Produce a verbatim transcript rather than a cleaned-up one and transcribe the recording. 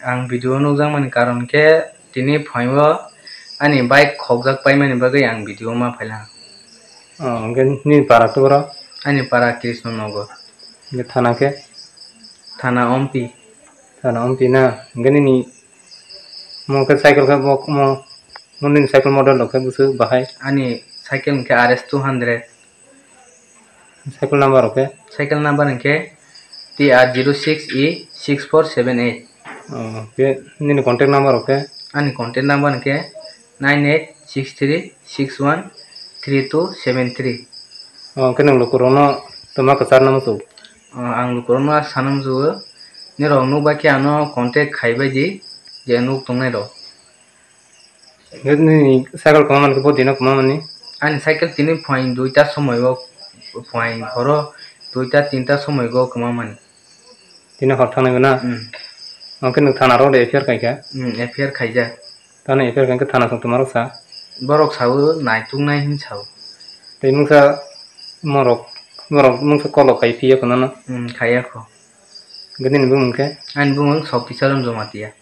Ang video o nukjakmani karon khe tini phaio ani bike khokjak paimani bagwi ang video o ma phailangkha. Oh, hwnkhe nini para tubura? Ani para Krishna Nagar. Hwnkhe thana khe? Thana Ompi. Thana Ompi na? Hwnkhe nini mo khe cycle khe bo mo, mo nini cycle model rok khe bwswk bahai? Ani cycle hwnkhe R S two hundred. Cycle number rok khe? Cycle number hwnkhe T R zero six E six four seven eight. Oh, khe nini contact number rok khe? Ani contact number hwnkhe nine eight six three six one three two seven three. Oh, khe nwng lukurokno twma kwcharno muchung? Oh, ang lukurokno sana muchungo, nirok nukbai khe ano contact khaibai di, je nuk tongnai rok. Nini cycle kwma mani khe bo dino kwma mani? Ani cycle tini phuaini duita somoio, phuaini horo duita tinta somoio kwma mani. Tini hor thangnai na? Hmm. Hwnkhe nwng thana rok de F I R khaikha? Hmm, F I R khaijak. Tani F I R khaikhe thana song twma rok sa? Borok sao naituknai hin sao. Tei mungsa morok, morok mungsa kolo khai phiya khwna no? Hmm, khaiya kho. Hwnkhe nini bumung khe? Ani bumung Sokti Charan Jamatia.